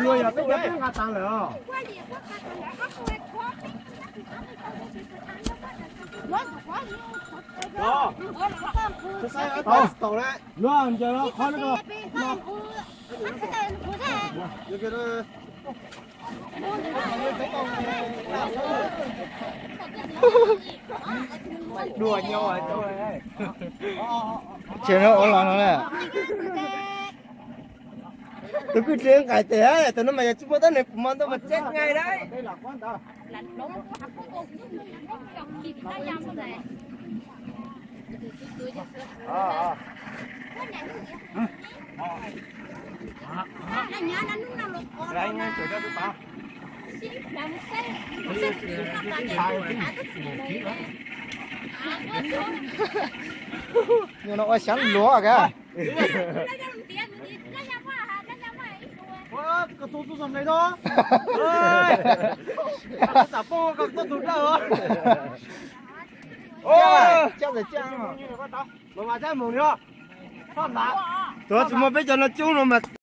Luag yog tub dab nqa tas lawm os. Luag ncaws qhov no. Tsev no ua los no na. Tus kwj dle nqaim tes, tus no mas yog tsis muaj tab nws kuv mas ntau mas tseeb nqaim dab. Nyuag no ua xyaav luav ka. Tuav tsis muaj peb cov no coob no mas.